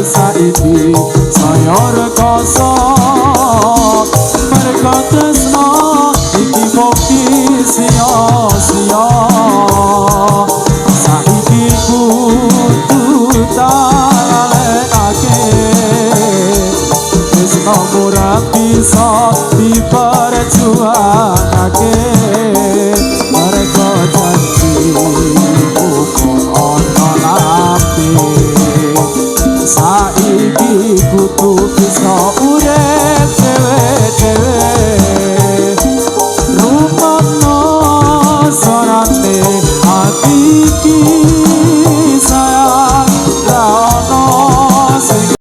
Saiki saya rekoso mergo tresno iki bukti sia-sia. Saiki kudu tak lalekake, tresno ora bisa diperjuangake, mergo janji mung ana lambe. Saiki